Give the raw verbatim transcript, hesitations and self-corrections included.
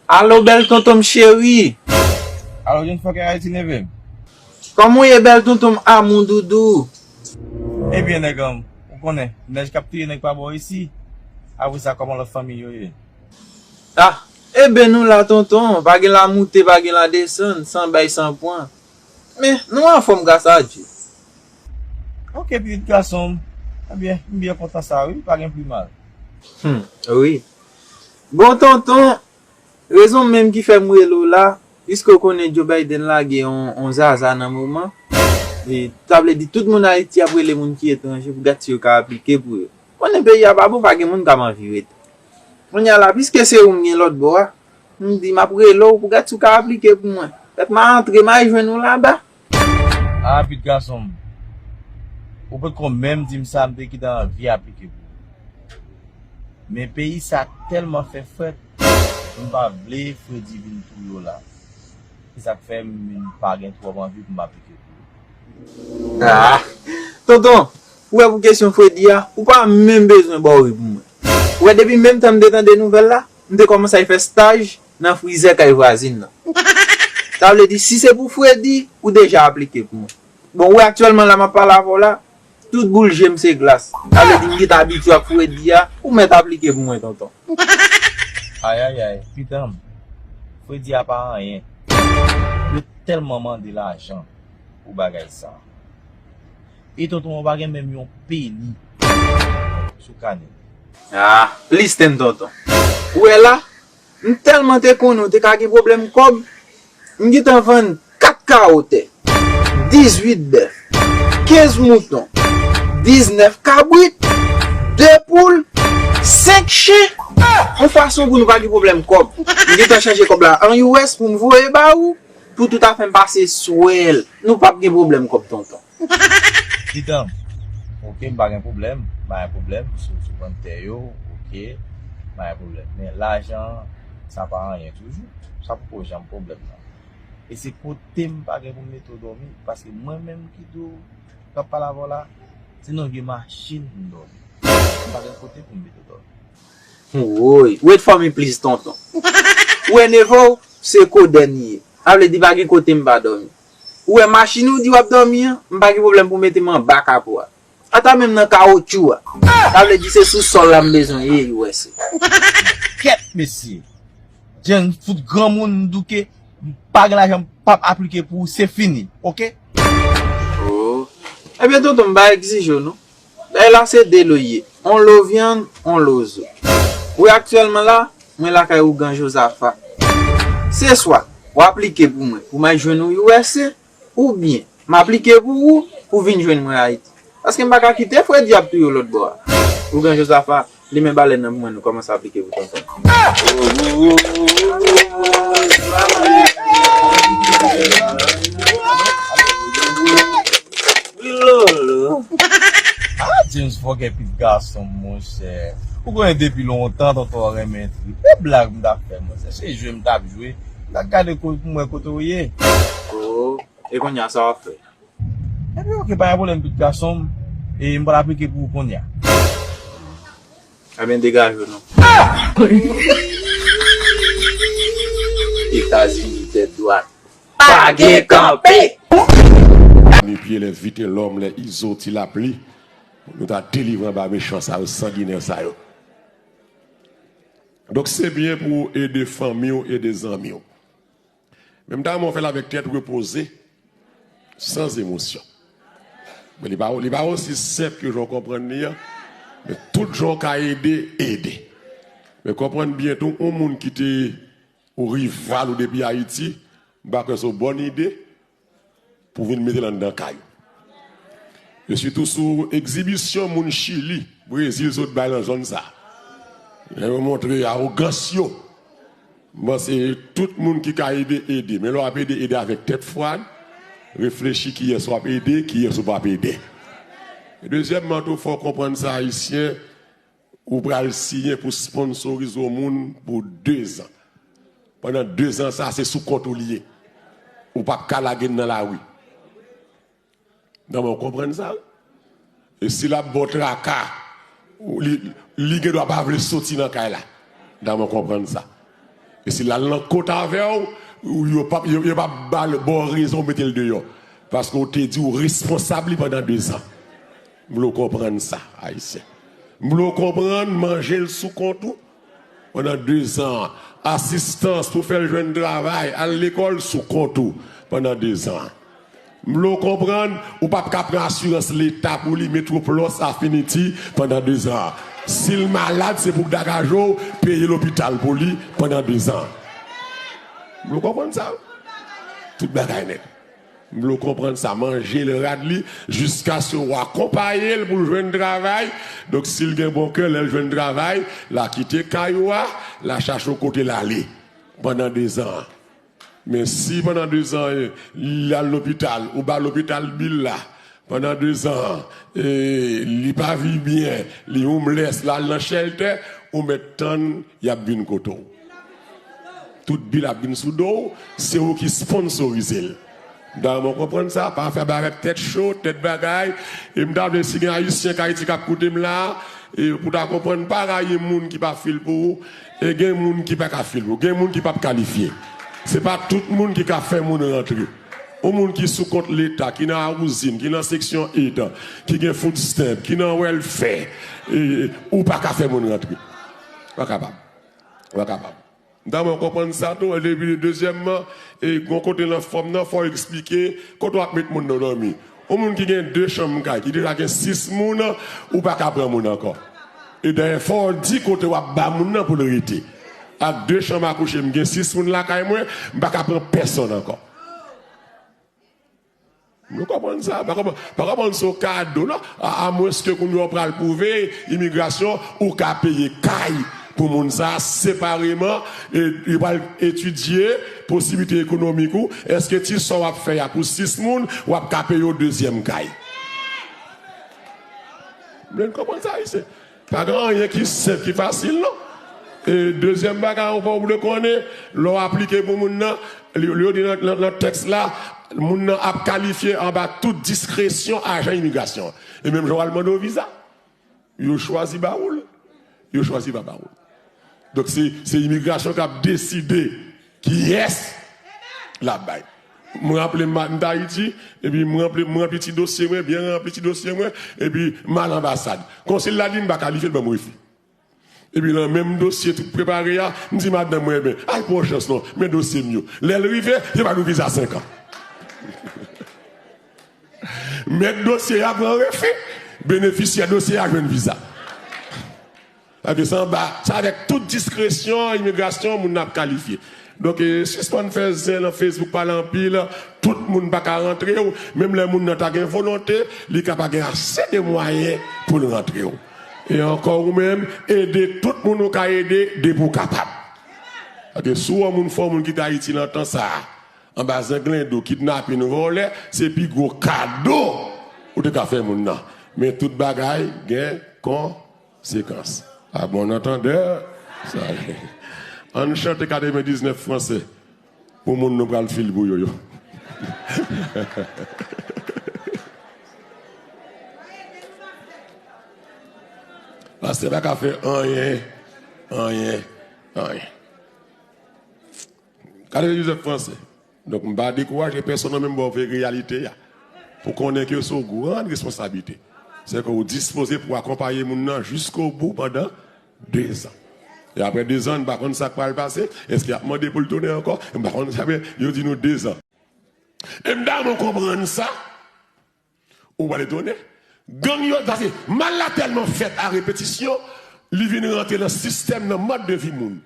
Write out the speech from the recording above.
Alo, bèl tonton m cheri. Alo, John Fokker Ayiti, neve m. Kòman w ye, bèl tonton m, amou doudou? Ebyen, nèg an, ou konnen, nèj k ap touye nèg pa bò isi. Apre sa, kòman lòt fanmi yo ye? Ah, ebyen nou la, tonton, pa gen la moute, pa gen la desann, san bay, san pran. Men, nou anfòm, gras a Dye. Ok, pitit gason m. Ebyen, m byen kontan sa, wi, pa gen pli mal. Hmm, wi. Bon, tonton, rezon menm ki fè m rele w la, piske w konnen Joe Biden lage yon, yon zaza nan moman. E, sa vle di tout moun Ayiti ap rele moun ki etranje pou gad si yo ka aplike pou yo. Konnen peyi a pa bon, pa gen moun k ap anvi rete. Kounye a la, piske se ou m gen lòt bò a, m di m ap rele w pou gad si w ka aplike pou mwen. Pèt m a antre, m a jwenn ou laba. Ah, pitit gason m. Ou potko menm di m sa, m te gentan anvi aplike pou ou. Men peyi sa tèlman fè frèt, m pa vle Fredi vin touye w la. Se sa k fè m pa gen twòp anvi pou m aplike pou ou. Ah, tonton, ou wè pou kesyon Fredi a, ou pa menm bezwen ba w ri pou mwen. Ou wè depi menm tan m te tande nouvèl la, m te kòmanse al fè staj nan frizè kay vwazin nan. Sa vle di, si se pou Fredi, ou deja aplike pou mwen. Bon, ou wè aktyèlman la m ap pale avè w la, tout boul je m se glas. Sa vle di, m gentan abitye ak Fredi a, ou mèt aplike pou mwen, tonton. Ayayay, pitit an m, Fredi a pa anyen. Yo tèlman mande lajan pou bagay sa. E tonton, ou pa gen menm yon peni sou kanè. Ah, listen, tonton. Ou wè la, m tèlman te konnen w te ka gen pwoblèm kòb, m gentan vann kat kawo tè, dizuit bèf, kenz mouton, diznèf kabrit, de poul, senk chen, yon fason pou nou pa gen pwoblèm kòb. M gentan chanje kòb la an U S pou m voye ba ou, pou tout afè m pase swèl. Nou p ap gen pwoblèm kòb, tonton. Pitit an m, ok, m pa gen pwoblèm, m pa gen pwoblèm sou, sou vann tè yo, ok, m pa gen pwoblèm. Men lajan, sa pa anyen toujou. Sa poko janm pwoblèm nan. E se kote m pa gen pou m mete w dòmi, paske mwen menm ki di w, k ap pale avè w la, se nan vye machin m dòmi. M pa gen kote pou m mete w dòmi. Woy, wait for me please, tonton. Ou wè neve w, se kodèn li ye. Sa vle di pa gen kote m pa dòmi. Ou wè machin ou di w ap dòmi an, m pa gen pwoblèm pou mete m anba kapo a. Ata menm nan kawotchou a. Sa vle di se sou sòl la m bezwen ye, U S A. Kèt, mesye. Jan fout granmoun douke, m pa gen lajan, m p ap aplike pou ou, se fini, ok? Oh. Ebyen, tonton, m pa egzije w, non. Bagay la se de lo ye. On lo vyann, on lo zo. Wi, aktyèlman la, mwen lakay ougan Jozafa. Se swa w aplike pou mwen, pou m al jwenn ou U S A, oubyen m aplike pou ou, pou w vin jwenn mwen Ayiti. Paske m pa ka kite Fredi ap touye w lòt bò a. Ougan Jozafa, limen balèn nan pou mwen, nou kòmanse aplike pou tonton. Ah, James Fokker, pitit gason m, monchè. Ou konnen depi lontan, tonton renmen trip. E blag m t ap fè, monchè. Se jwe m t ap jwe. M t ap gade ko-, pou m wè kote w ye. Oh, e kounye a, sa w ap fè? Ebyen, ok, pa gen pwoblèm, pitit gason m. E m pral aplike pou ou kounye a. Ebyen, degaje w non. Etazini, tèt dwat. Pa gen kanpe! Ni pye lè vite lòm, lè izo ti lapli. Nou ta delivre anba mechan sa yo, sanginè sa yo. Donk, se byen pou w ede fanmi w, ede zanmi w. Men m ta renmen w fè l avèk tèt repoze, san emosyon. Men li pa, li pa osi senp ke jan w konprann li an. Men tout jan w ka ede, ede. Men konprann byen tou, yon moun ki te yon rival ou depi Ayiti, m pa kwè se yon bòn ide pou w vin mete l anndan kay ou. E sitou sou egzibisyon moun Chili, Brezil sot bay nan zòn sa. Yo montre awogans yo. M panse tout moun ki ka ede, ede. Men lè w ap ede, ede avèk tèt fwad, reflechi kiyès w ap ede, kiyès ou p ap ede. E dezyèmman tou, fò w konprann sa, Ayisyen, ou pral siyen pou sponsorize yon moun pou dezan. Pandan dezan sa, se sou kont ou li ye. Ou p ap ka lage l nan lari. Nan men w konprann sa, wi. E si l ap ba w traka, ou, li, li gen dwa pa vle soti nan kay la. Nan men w konprann sa. E si l al nan kot avè w, ou- yo p ap yo, yo p ap ba l- ba w rezon mete l deyò. Paske w te di w responsab li pandan dezan. M vle w konprann sa, Ayisyen. M vle w konprann manje l sou kont ou pandan dezan. Asistans pou fè l jwenn travay, al lekòl sou kont ou pandan dezan. M vle w konprann, ou p ap ka pran asirans Leta pou li, Metwoplòs, Affinity, pandan dezan. Si l malad, se pou Dakajo peye lopital pou li pandan dezan. M vle w konprann sa. Tout bagay nèt. M vle w konprann sa. Manje l, rad li, jiskaske w akonpaye l pou l jwenn travay. Donk, si l gen bon kè, lè l jwenn travay, l a kite kay ou a, l a chache w kote l ale pandan dezan an. Men si pandan dezan, eh, li al lopital, ou ba lopital bil la, pandan dezan, eh, li pa viv byen, li homeless, l al nan shelter, ou mèt tann y ap vin kote w. Tout bil ap vin sou do w, se ou ki sponsorize l. M ta renmen w konprann sa, pa fè bagay avèk tèt cho, tèt bagay. E m ta vle si gen Ayisyen k Ayiti k ap koute m la, e pou ta konprann, pa rayi moun ki pa fil pou ou, e gen moun ki pa ka fil pou ou, gen moun ki p ap kalifye. Se pa tout moun ki ka fè moun rantre. Yon moun ki sou kont Leta, ki nan Housing, ki nan seksyon ed, ki gen food stamp, ki nan welfare, e, ou pa ka fè moun rantre. Pa kapab. Pa kapab. M ta renmen w konprann sa tou. Epi, dezyèmman, e, gon kote nan fòm nan, fò w eksplike kote w ap met moun nan dòmi. Yon moun ki gen de chanm kay, ki deja gen sis moun, ou pa ka pran moun ankò. E dayè, fò w di kote w ap ba moun nan pou l rete. Ak de chanm a kouche, m gen sis moun lakay mwen, m pa ka pran pèsonn ankò. Nou konprann sa, pa konprann, pa konprann se yon kado, non. A, amwenske kounye a w pral pwouve imigrasyon, ou ka peye kay pou moun sa a separeman, e yo pral etidye posiblite ekonomik ou. Èske ti sa w ap fè a pou sis moun, w ap ka peye yon dezyèm kay? M vle n konprann sa, Ayisyen. Pa gen anyen ki senp, ki fasil, non. E dezyèm bagay ankò, ou dwe konnen, lè w aplike pou moun nan, li, li yo di nan, nan, nan tèks la, moun nan ap kalifye anba tout diskresyon ajan imigrasyon. E menm jan w al mande w viza, yo chwazi ba ou l. Yo chwazi pa ba ou l. Donk, se, se imigrasyon k ap deside kiyès l ap bay. Mwen raple m, m t Ayiti, epi mwen raple, mwen ranpli ti dosye mwen, byen ranpli ti dosye mwen, epi m al anbasad. Konsil la di m pa kalifye, l ban m refi. Epi nan menm dosye tout prepare a, m di madanm mwen, "Ebyen, al pran yon chans non, men dosye m yo." Lè l rive, yo ba nou viza senk an. Mèt dosye a pran refi, benefisyè dosye a jwenn viza. Sa vle di se anba, se avèk tout diskresyon imigrasyon moun nan ap kalifye. Donk, e, sispann fè zen nan Facebook, pale anpil, tout moun pa ka rantre w, menm lè moun nan ta gen volonte, li ka pa gen ase de mwayen pou l rantre w. E ankò ou menm, ede tout moun ou ka ede depi w kapab. Paske si w wè moun fè yon moun kite Ayiti nan tan sa a, anba zenglendo, kidnapin, vòlè, se pi gwo kado ou te ka fè moun nan. Men tout bagay gen konsekans. À bon entendeur, sa. Ann chante katrevendiznèf franse pou moun nou pral fil pou yo yo. Pastè pa ka fè anyen, anyen, anyen. Katrevendiznèf franse. Donk, m pa dekouraje pèsonn nan, men m ba w vre reyalite a. Pou konnen ke se yon gran responsablite. Se ke ou dispoze pou akonpaye moun nan jiskobou pandan dezan. E apre dezan, n pa konn sa k pral pase. Èske y ap mande pou l tounen ankò? M pa konn sa, men yo di nou dezan. E m ta renmen w konprann sa. Ou pral etone. Gang yo, paske mal la tèlman fèt a repetisyon, li vin rantre nan sistèm, nan mòd de vi moun.